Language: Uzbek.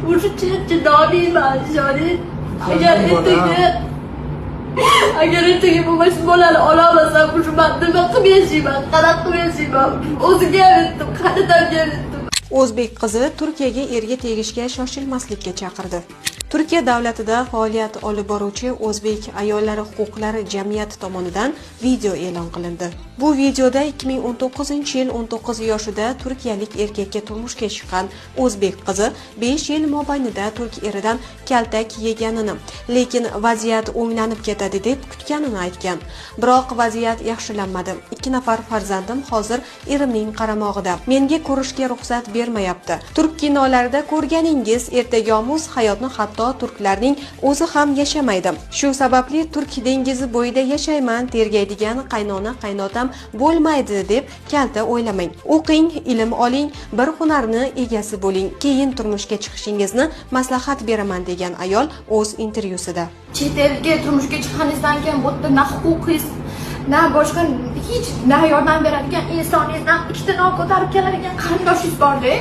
Уже chidolmayman, ishoning. Agar ertaga bo'lmasa, shu bolani ololmasam, уже man nima qilib yashayman, qanaqa qilib yashayman? O'ziga ham aytdim, qaynotamga ham aytdim. O'zbek qizi Turkiyaga erga tegishga shoshilmaslikka chaqirdi. Turkiya davlatida faoliyat olib boruvchi O'zbek ayollari huquqlari jamiyati tomonidan video e'lon qilindi. Bu videoda 2019-yil 19 yoshida turkiyalik erkakka turmushga chiqqan o'zbek qizi 5 yil mobaynida turk eridan kaltak yeganini, lekin vaziyat o'nglanib ketadi deb kutganini aytgan. Biroq vaziyat yaxshilanmadi. Ikki nafar farzandim hozir erimning qaramog'ida. Menga ko'rishga ruxsat bermayapti. Turk kinolarida ko'rganingiz ertagomuz hayotni hatto turklarning o'zi ham yashamaydi. Shu sababli turk dengizi bo'yida yashayman, tergaydigan qaynona, qaynotam bo'lmaydi deb kalta o'ylamang. O'qing, ilm oling, bir hunarni egasi bo'ling. Keyin turmushga chiqishingizni maslahat beraman, degan ayol o'z intervyusida. Chet elga turmushga chiqqaningizdan keyin bu yerda na huquqingiz, na boshqa hech, na yordam beradigan insoningiz, na ikkita non ko'tarib keladigan qarindoshingiz borda.